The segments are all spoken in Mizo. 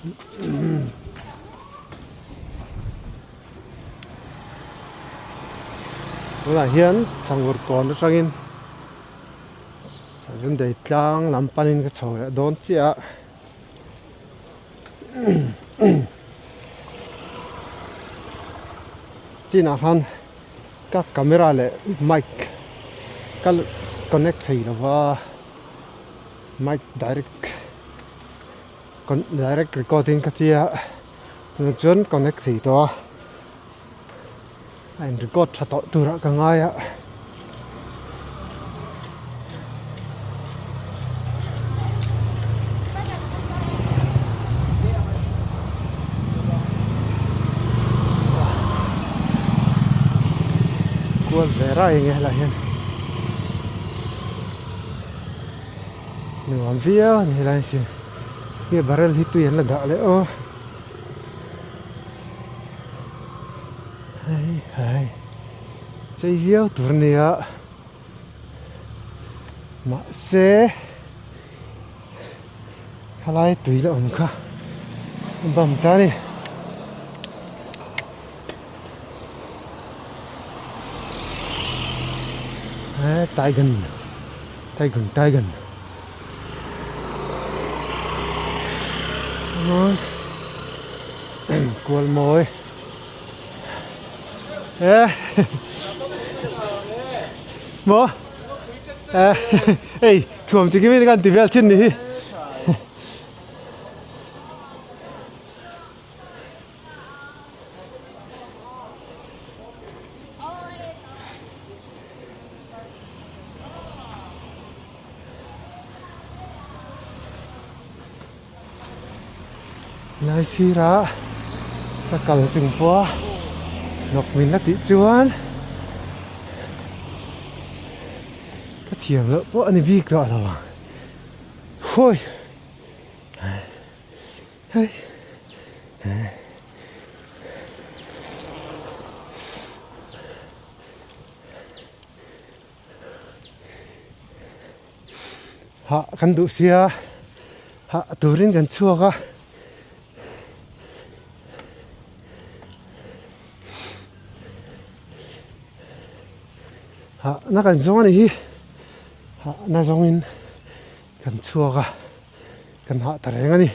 Tunah hian chhangur kawn atangin Savendei tlang lam panin ka chho leh dawn chiah a. Chinah khan ka camera leh mic ka connect thei lo va mic direct direct recording ka tia tunah chuan connect thei tawh a a in record tha tawh turah ka ngai a. Kual ve rai enge helaiah hian nuam viau a ni helai hi nge barrel hi tui an la dah leh aw hei hai chei viau tur a nia mahse helai tui la awm kha a bam ta a ni. Tiger tiger tiger kual mawi e maw hei thuam chi kim in kan ti vel thin ni hi. Lai sirah ka kal chung pawh a hnawk min la tih chuan ka thiam loh pawh a ni bik tawh lo ang hawi. Hei Hah kan duh sia hah turin kan chhuak a. Hah na kan zawng a ni hi hah na zawngin kan chhuak a. Kan hah ta reng a ni.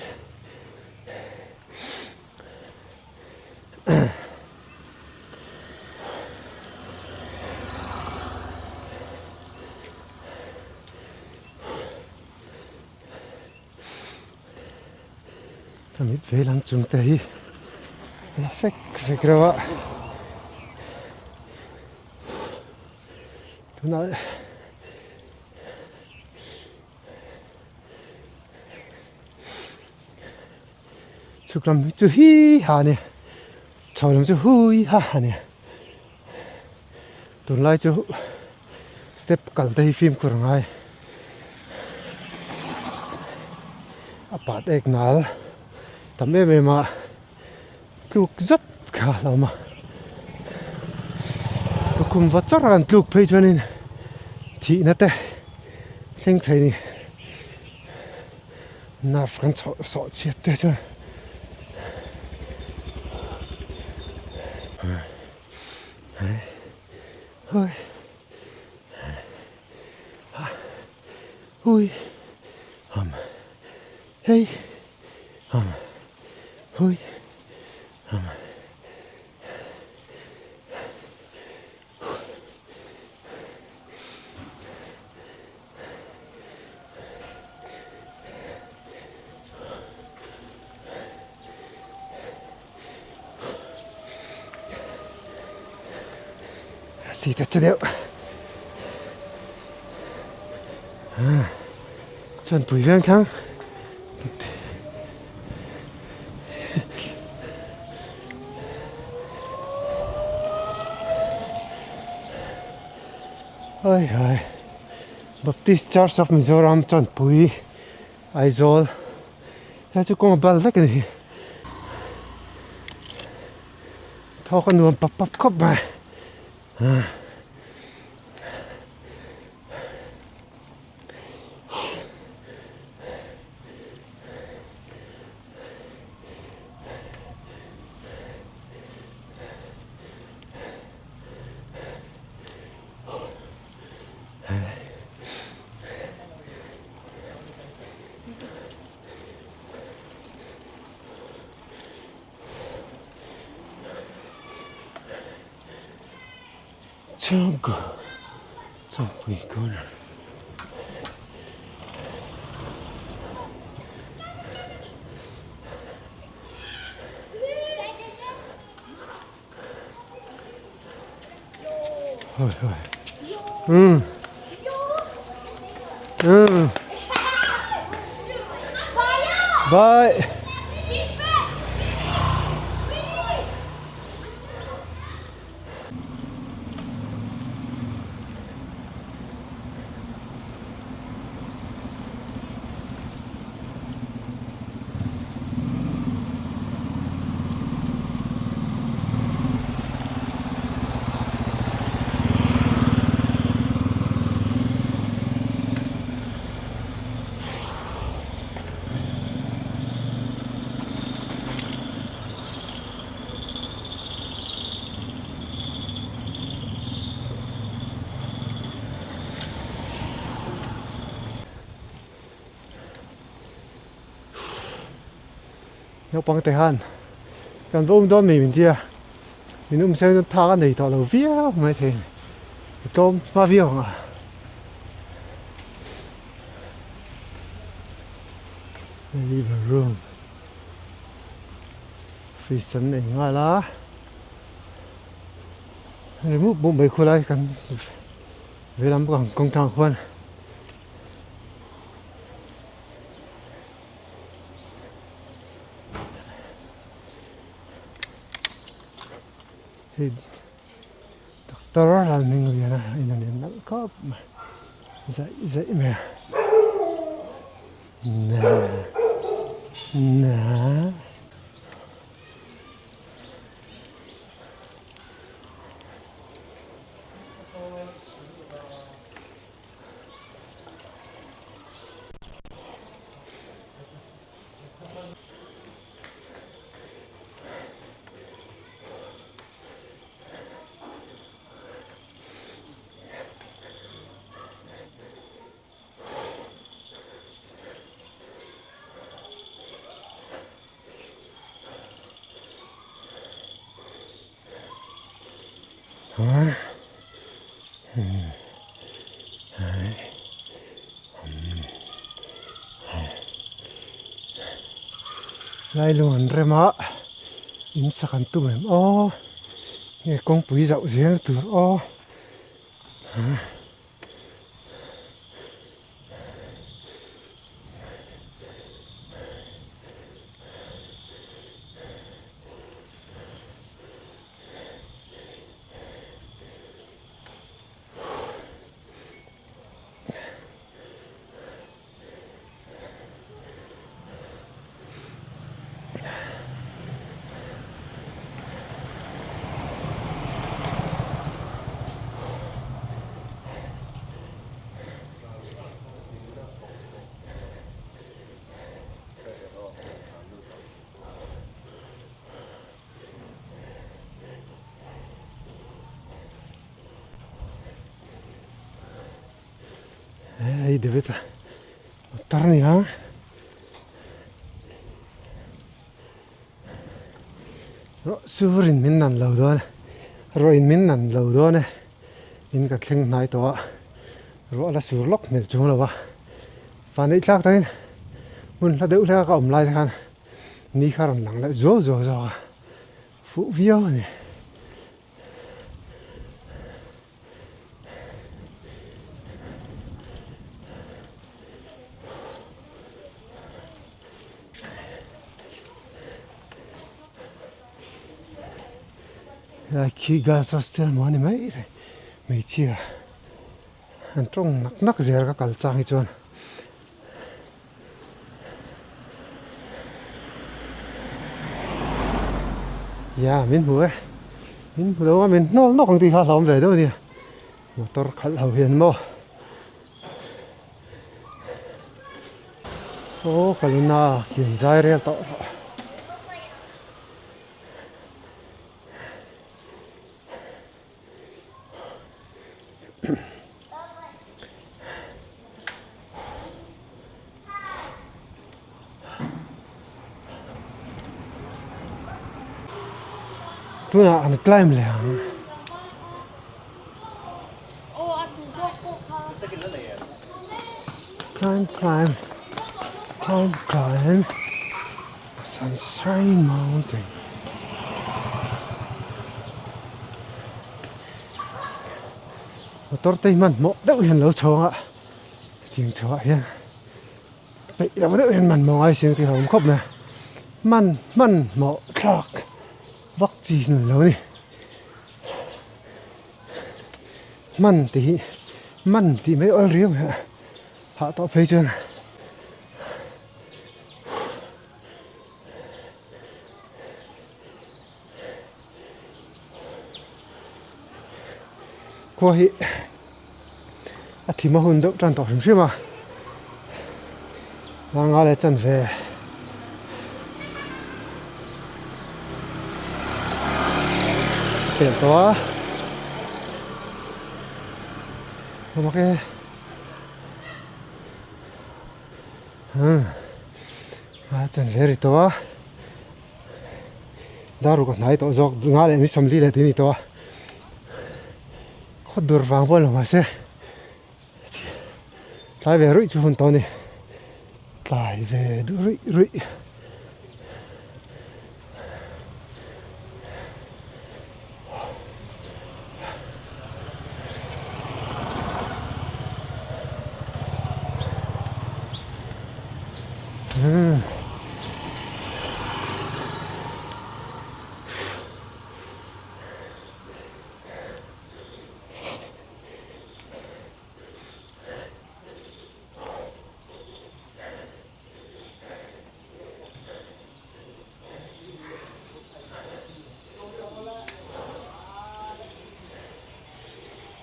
Ka mit vei lam chung te hi a la fek fek reuh a. Tunah Chhuk lam hi chu hi ha a ni chho lam chu hui ha a ni tunlai chu step kal te hi fimkhur a ngai a pat ek nal tam em em a tluk zet kha a lo awm a tukhum va char a kan tluk phei chuanin thihna te thleng thei a ni nerve kan chhoh sawh chhiat te chuan hui ham hei ham hui ham. Si ta che deuh chuan pui veng thlang Ai hai Baptist Church of Mizoram Chawnpui Aizawl helai chu kawng a bal vek a ni thawk a nuam pap pap khawp mai. Chhungkaw Chawngpui corner. Hoi hoi. Um. Um. Bye. Naupang te khan kan va um dawn mai min tia min um sen thak a nei tawh lo viau mai thei a ni a tlawm hma viau ang a. Living room fridge an nei nghal a ri mup mup mai khulai kan veilam kawng tlang khuan. Hei doctor Lalhmingliana in a nen nalh khawp mai zaih zaih mai a na na. Lailung an rem a in sak an tum em aw nge kawngpui zauh zel tur aw. Hei David a motor a ni a. Rawh sur in min nan lo dawn a rawh in min nan lo dawn e in ka thleng hnai tawh a ruah la sur lawk hmel chung lo a van eih thlak takin hmun hla deuh hlek a ka awm lai te khan ni kha rawn lang leh zuau zuau zawk a fuh viau a ni. Helai khi girls hostel maw a ni mai le hmeichhia an tawng nak nak zel ka kal chang hi chuan. Ia min hmu e min hmu lo a min hnawl nawk ang tih kha a hlawm ve deuh a nia motor khalh ho hian maw aw ka luna kian zai rel tawh rawh. Tunah an climb leh ang. Climb climb climb climb Sunshine Mountain. Motor te hi hmanhmawh deuh hian lo chhawng a ding chhuah hian peih lo deuh hian hmanhmawh ngai sin tih a awm khawp mai a hman hmanhmawh thlak vak chi a ni lo a ni hman tih hi man tih mai awl riau mai a hah tawh phei chuan. Khua hi a thim a hun deuh tan tawh hrim hrim a ranga leh chanve a pel tawh a mak e. A chanve ri tawh a dar ruk a hnai tawh zawk nga leh mi sawmli leh tih a ni tawh a khaw dur vang pawh a ni lo mahse tlai ve ruih chu hun tawh a ni tlai ve duh ruih ruih.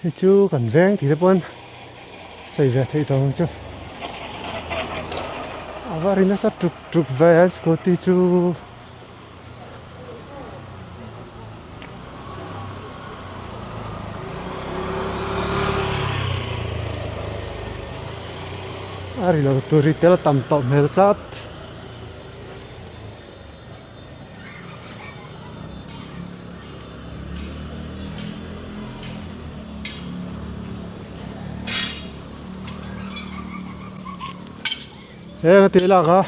Hei chu kan veng tih te pawn sawi ve theih tawh ang chu a va ri nasa tuk tuk ve a scooty chu. A ri lo tur hi tel a tam tawh hmel tlat. He ka tih lak a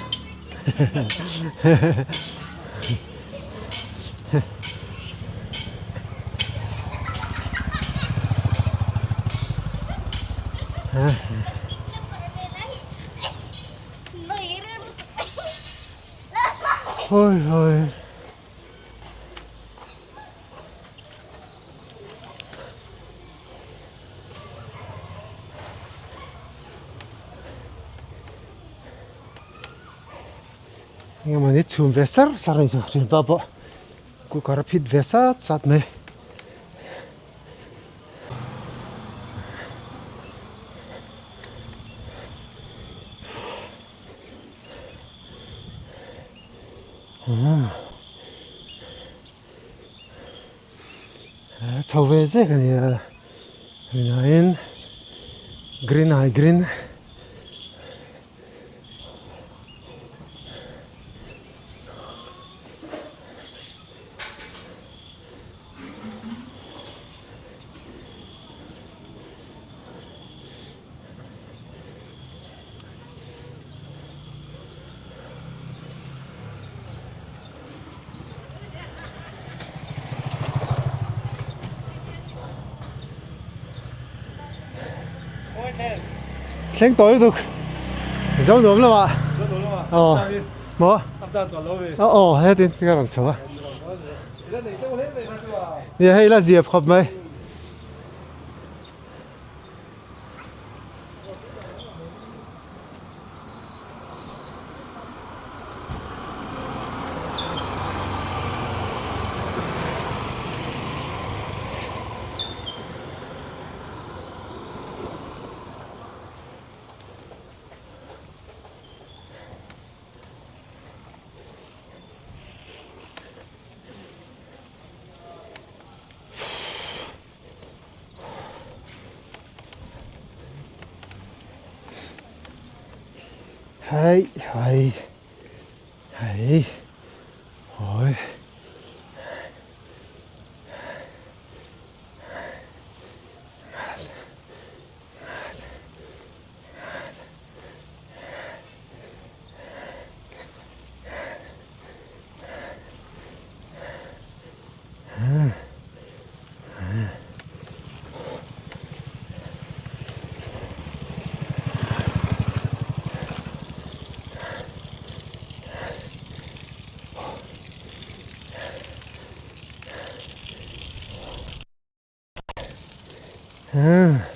Hoi hoi. Engemaw ni chhum ve sar sar a ni chu thianpa pawh cooker a phit ve sat sat mai. Chho ve zek a ni a rinaiin green ai green. Thleng tawh lutuk zo nuam lamah aw maw aw hetin ka rawn chho a nia hei la ziap khawp mai. Hei hei hei ôi Umm.